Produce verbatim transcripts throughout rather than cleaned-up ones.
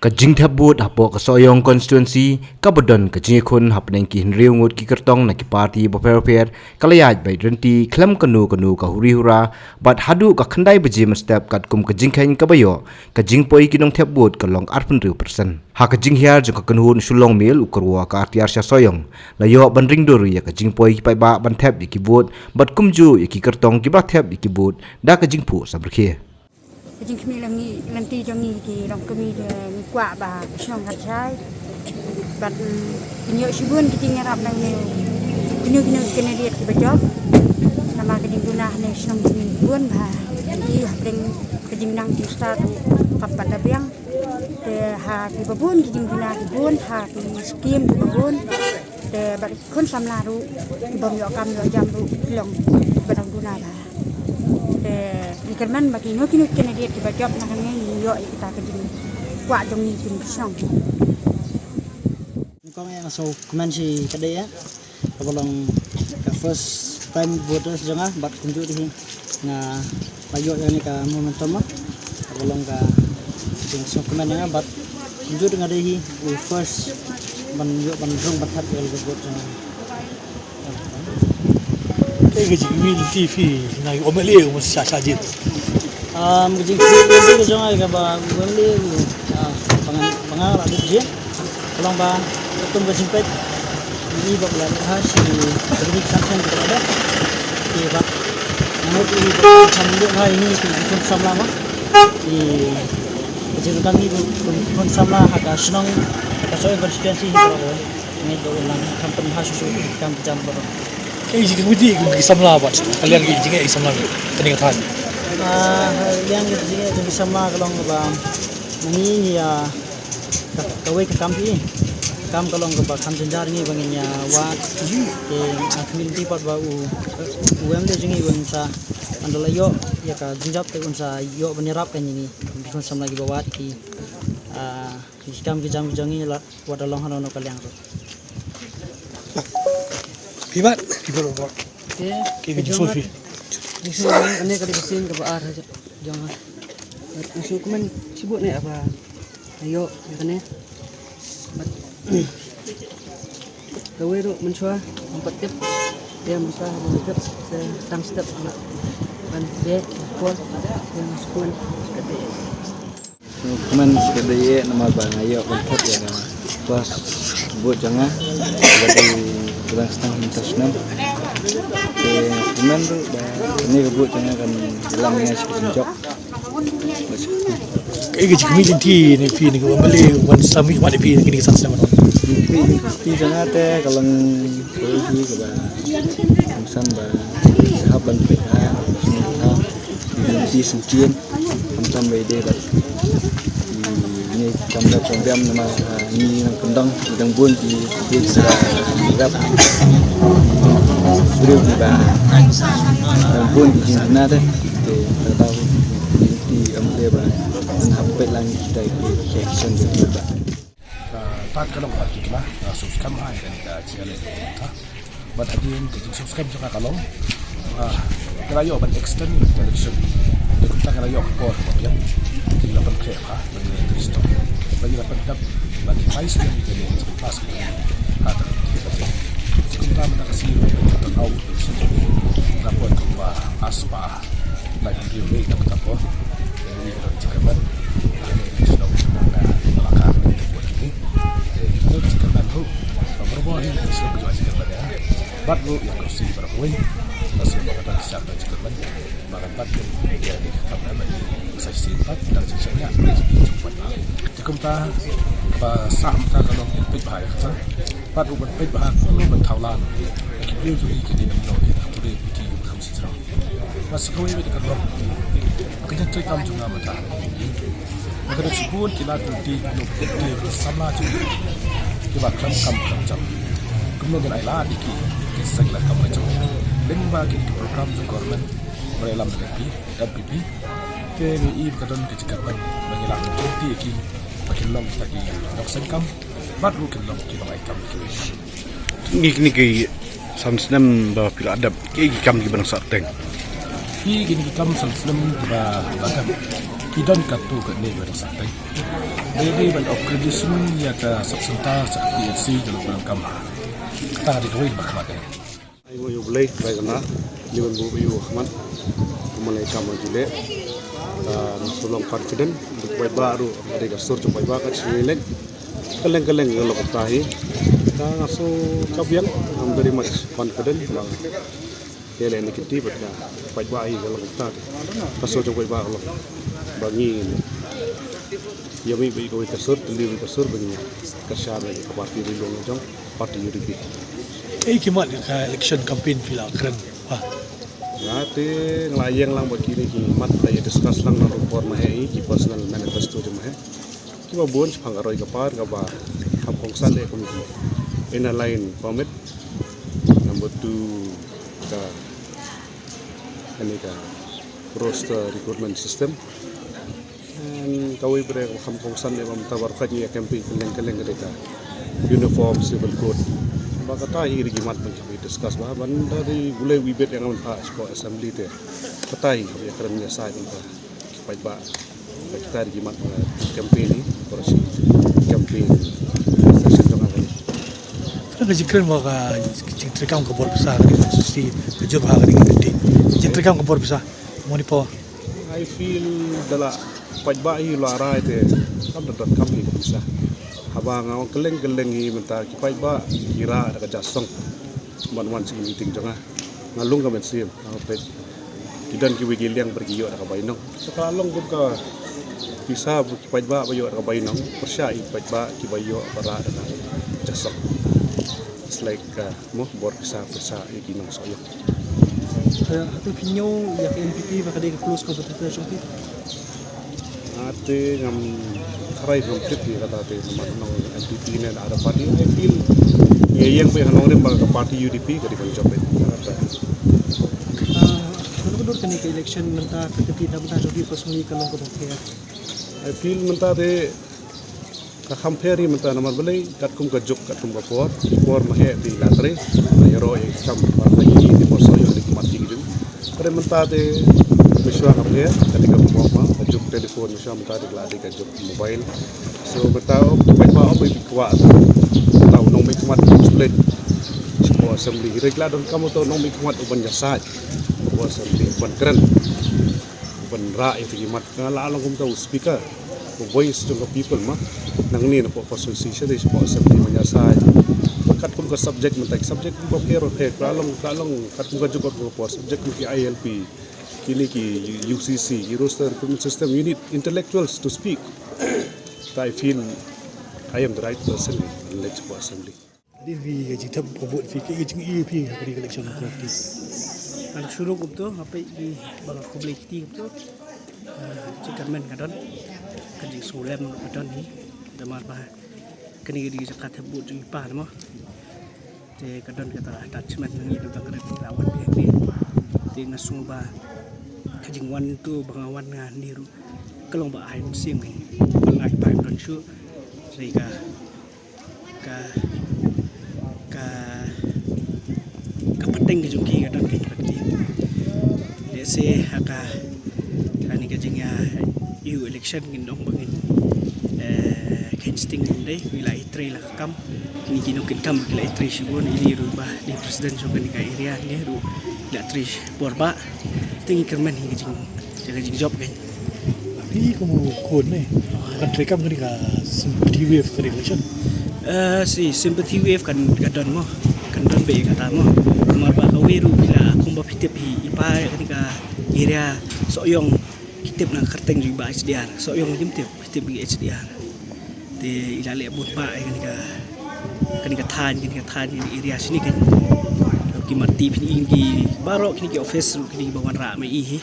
Ka jingthep vote hapoh ka Sohiong constituency kaba don ka jingïakhun hapdeng ki hynriew ngut ki kyrtong na ki party bapher bapher ka la ïaid beit ryntih khlem kano kano ka huri hura, bad haduh ka khyndai baje mynstep katkum ka jingkheiñ kaba ïoh, ka jingpoi ki nongthep vote ka long arphew hynriew percent. Ha ka jinghiar jong ka kynhun Shillong Mail u kyrwoh ka R T R sha Sohiong, la ïoh ban ring dur ïa ka jingpoi ki paidbah ban thep ïa ki vote bad kumjuh ïa ki kyrtong kiba thep ïa ki vote da ka jingphuh samrkhie. Ka jingkhmih lynti jong ngi ki longkmie, ngi kwah ba ka shnong kan shai bad, mm, kin ïoh shibun ki jingïarap na kino kino ki candidate kiba jop. Namar ka jingduna ha ka shnong jong ngi bun bha, ki hapdeng ka jingnang jingstad ruh kam pat da biang. Te ha kiba bun ki jingduna ki bun, ha ki skim kiba bun. Te bad khun samla ruh, ki bym ïoh kam ïoh jam ruh, ki long ba dang duna bha. Te ngi kyrmen ba kino kino candidate kiba jop na hangne, ngi ïoh ïa kita ka jingkwah jong ngi kum ki shnong. Nyngkong ïa nga sngewkmen shi kadei ïa kaba long ka first time voters jong nga, bad kumjuh te hi nga la ïoh ïa kane ka momentum ma. Kaba long ka jingsngewkmen ïa nga, bad kumjuh te nga dei hi u first ban ïoh ban rung ban thep ïa ka vote jong nga. Kaei ka jingmih lynti phi na u M L A u Mr Shah Shahjit? Um, ka jingmih lynti ka jong nga kaba u M L A u, ah, ba nga, ba nga la dep jin. Ka long ba katkum ka jingpeit ïa i ba la leh ha shi ka jingpeit sanction ka la dep. Te ba nga mut i ba ka jingpeit ha ini ki khun samla ma. I ka jingkam i ki khun samla ha ka shnong, ha ka Sohiong constituency hi ka long. Ngi dei lang kam pynbha shuh shuh ki kam ki jam baroh. Kaei jingmih ki samla bad ka liang ki jingeh ki samla kane ka thaiñ? Ah, liang ki jingeh ki samla ka long ba ngi ngi ïa ka, kawei ka kam phi. Kam ka long kaba kham jynjar ngi ba ngin ïa wad. Te nga khmih lynti pat ba u, u M L A jong ngi un sa, ynda la ïoh ïa ka jingjop te un sa ïoh ban ïarap ïa ngi, ki khun samla kiba wad ki, ah, ki kam ki jam ki jong ngi la wat da long hano hano ka liang ruh. Phi bat? Phi bat, bat. Te, ki ka jong jingsuh phi. Jingsuh kane ka dei ka sien kaba ar jong nga. Nga sngewkmen shibun ne ba nga ïoh ïa kane. Bad kawei ruh mynshuwa ngam pat tip. Te mynta haba nga tip te tang step nga lah ban beh por. Te nga sngewkmen shikatdei. Sngewkmen shikatdei namar ba nga ïoh ban thep ïa ka first vote jong nga. Ba dei ba dang sdang mynta snem. Te sngewkmen ruh ba kane ka vote jong nga kan ïalam ïa nga sha ka jingjop. Kaei ka jingmih lynti ne phi ne ka M L A wan sa mih wan ïa phi ne kine ki san snem? Jingmih lynti jong nga te ka long kawei hi kaba kongsan ba hap ban peit ha, ha, lynti syntien. Khamtam ba ïadei bad ngi kam rep kam biang namar, ah, ngi nang kyndong, ngi dang bun ki, ki sera rep. Briew kiba dang bun ki jingduna te, te kata ka daw ngi, ngi, ngi, ym dei ba ngi hap peit lang kita ki, ki action jong ki ba. Ah, pat ka long pat ki kena, ah, subscribe ha ïa ka channel. Bad hadien ka jingsubscribe jong nga ka long, ah, ka la ïoh ban extend ka election. Te kumta ka la ïoh ka por ba biang. Te la pynkhreh bha, ban ïa ka register. Bad la pyndap, ban ïa vice biang ka election pass ka. Ha ka election. Te kumta mynta ka sngi ban turn out election. Ka por kumba as ba Lai briew ne ka por. Ni ka jingkyrmen. Ni ka jingkyrmen. Ni ka jingkyrmen. Ni ka jingkyrmen. Bad ruh ïa ka si para kawei. Ka si ba ka ta sa ka jingkyrmen. Ba kan pat ïa ni ka kam na ba ni sa si pat ta jingkyrmen. Te kumta ba sa mynta ka long peit bha ïa ka. Pat ruh ban peit bha kumno ban thaw lan. Ki briew jong ngi ki dei ban ïoh ïa ka pule piti ba kham shisha. Nga sa kawei wei ka long. Ka jingtrei kam jong nga mynta. Nga ka dei shibun ki lad ki longkmie ki samla jong ngi. Kiba khlem kam khlem jam. Kumno ngin ai lad ïa ki. Ki seng la kam la jong. Lyngba ki program jong government. Ba ïalam bad N P P, N P P. Te ngi i ba ka don ka jingkyrmen ba ngi lah ban kynti ïa ki ba kin long kita ki nongtrei kam bad ruh kin long ki nongai kam kiwei. Ngi kine ki san snem ba phi la dep, ki ki kam kiba dang sah teng? Ki kine ki kam san snem kiba la dep ki don katto katne kiba dang sah teng. Dei dei ban upgradation ïa ka sub center, sub P H C, ka long ban kam ha. Kata ka dei kawei ba khmat eh. Ai mo ïa U Blei, bai kana, ni ban bu ïa u khmat. Kumne kam ju leh. Ka shu long confident, duk bai ba ruh, ada ka sur jong bai ba ka chi leng. Ka leng ka leng ka long ka hi. Ka nga shu ka biang, I'm very much confident. Ba ïa leh ni kiti ba ka bai ba hi ka long ka. Ka sur jong bai ba ka long. Ba ngi ïa mi ba ka wei ka sur, teli wei ka sur ba ngi ka shah ba ka party ri long jong. Party U D P. Kaei ki mat ka election campaign phi la kren ba? Nga te nga la ïeng lang ba kine ki mat la ïa discuss lang na por ma he i ki personal manifesto jong ma he. Kiba bun shaphang ka roi ka par kaba kham kongsan eh kum ki inner line permit. Number two ka, kane ka roster recruitment system. And kawei brek kham kongsan eh ba mynta baroh ka ngi ïa campaign kylleng kylleng ka dei ka Uniform Civil Code. Ba kata hi dei ki mat ban ki discuss ba ban da dei gulai wibet ïa nga mynta sha assembly te. Kata hi ïa kren ïa side mynta ki paidbah. Ba kita dei ki mat ba campaign hi, ba shi campaign session jong nga kane. Ka jingkren ba ka jingtreikam ka bor pisa ka dei ka constituency ka jur ba ka dei ka dei. Jingtreikam ka bor pisa. Monipo. I feel da la paidbah hi la rai te kam da dot kam hi ka pisa. Haba nga ong kylleng kylleng hi mynta ki paidbah ki rah da ka jasong. Ban wan sha meeting jong nga. Nga lung ka mynsiem, nga peit. Ki don kiwei ki liang ba ki ïoh da ka bainong. Sa ka long kum ka pisa ba ki paidbah ba ïoh da ka bainong. Pyrshah ïa ki paidbah kiba ïoh ba rah da ka jasong. It's like, uh, mo bor pisa pyrshah ïa ki nongsohïong. Eh, hato phi ñiew ïa ka N P P ba ka dei ka close competitor jong phi? Ate ngam tharai ngam tip ïa kata te namar nong N P P ne other party. I feel ïa ïeng phi ha nongrim ba ka party U D P ka dei ban jop eh. Kata. Ah, kano ka dur kane ka election mynta ka kynti na bynta jong phi personally ka long kaba pher? I feel mynta te ka kham pher hi mynta namar balei katkum ka juk katkum ka por, por ma heh te la trei, la ïaroh ïa ki kam ba ka ïa ki por soh ïa ki mat ki jing. Ka dei mynta te mynshuwa ka pher, ka dei ka mobile, ka juk telephone mynshuwa mynta te ka la dei ka juk mobile. So mynta ong ki paidbah ong ba ki kwah ta u nongmihkhmat split. Sha assembly hi la don kam uta u nongmihkhmat uban ïasaid. Sha assembly uban kren. Ban rah ïa ki mat nga la long kum ta u speaker. Ka voice jong ka people ma. Nangne na pdeng constituency sha dei sha assembly ban ïasaid. Katkum ka subject mynta ki subject ba pher ba pher. Ka long, ka long katkum ka juk ka por subject ki I L P. Kine ki U C C, ki roster recruitment system, you need intellectuals to speak. I feel I am the right person in the next assembly. Dei phi ka jingthep ka vote phi ka jing-i phi ha ka election ka ti. Al shuru kumto nga peit ki ba ka khublei kti kumto. Jingkyrmen ka don ka jingsngewlem ka don hi. Namar ba kane ka dei ka jaka thep vote jong i pa mo. Te ka don kata ka attachment ngi ruh dang rit la wan biang ni. Te nga sngew ba ka jingwan to ba nga wan nga ni ruh ka long ba ai mynsiem ba ngai ba don shu. Te ka ka ka ka pateng ka jong ki ka don ka jong ki. Let's say ha ka ha ni ka jing ïa U election ngin ong ba ngin eh kensting ngin dei ngi la i trei la ka kam. Kini ki nongkitkam ki la i trei shibun, ini ruh ba dei president jong kani ka area ni ruh la trei por ba. Te ngi kyrmen hi ka jing Jaka jingjop kan. Phi kum u khun ne. Kan treikam kane ka sympathy wave ka election. Eh, si sympathy wave kan ka don mo. Kan don be kata mo. Namar ba kawei ruh phi la kum ba phi tip hi i pa kane ka area Sohiong ki tip na kyrteng jong i Bah H D R. Sohiong kim tip, phi tip i H D R. Te i la leh bun ba kane ka kane ka thaiñ, kane ka thaiñ, kane ka area sini kan. Ki marti phin ing ki baroh kine ki office ruh kine ki ba wanrah ma i hi.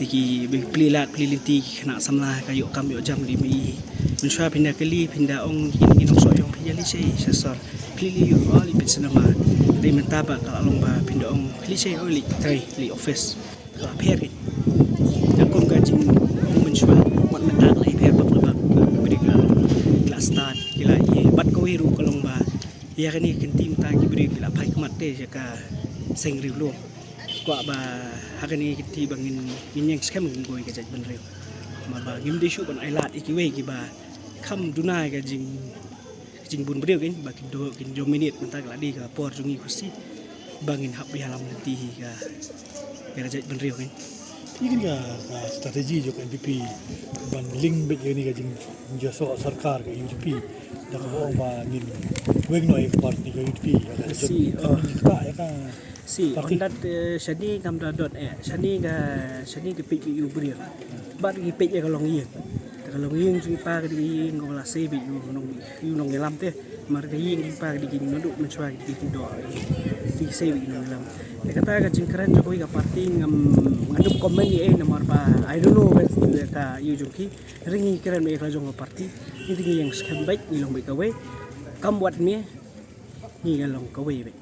Te ki ba pli lak pli lynti ki khynnah samla ka ïoh kam ïoh jam ki ma i. Mynshuwa phin da kylli phin da ong ki ki nongsoh ïong phin ïa leit shei sha sor. Phi leit ïoh oh leit peit cinema. Te mynta ba ka la long ba phin da ong phi leit shei oh leit trei leit office. Ka la pher ki. Ka kum ka jingong mynshuwa, wat mynta ka la ïapher bak la bak, ki briew ki la, ki la start, ki la ïa, bad kawei ruh ka long ba ïa kane ka kynti mynta ki briew ki la phai khmat te ïa ka seng riewlum. Kwah ba ha kane ka kynti ba ngin, ngin ïeng skhem, ngin kawei ka jaitbynriew. Namar ba ngim dei shuh ban ailad ïa kiwei kiba kham duna ïa ka jing, jingbun briew, kin ba kin doh, kin dominate, mynta ka la dei ka por jong ngi, khusi ba ngin hap ïalam lynti hi ka, ïa ka jaitbynriew, kin. Ïa kane ka, ka strategy jong ka N P P ban link beit ïa kane ka jing, jingïasoh sorkar ka U D P, da kaba ong ba ngin weng noh ïa ka party ka U D P, ïa ka jot. Si, oh. Ka, ïa ka Si, party. On that, eh, shane kam da dot, eh, shane ka, shane ka peit ïa u briew. Bad ki peit ïa ka longïing. Te ka longïing jong i pa ka dei ka ïing kaba la sei beit ïa u nong, ïa u nongïalam te. Namar ka ïing i pa ka dei ki naduh mynshuwa ki dei ki doh. Ki sei beit ïa u nongïalam. Te kata ka jingkren jong kawei ka party ngam, ngam dei comment ïa ei namar ba I don't know whether ka ïa u jong ki. Hynrei ngi kren ïa ka la jong ka party. Ngi te ngi ïeng skhem beit, ngi long beit kawei. Kam wat ne ngi ka long kawei beit.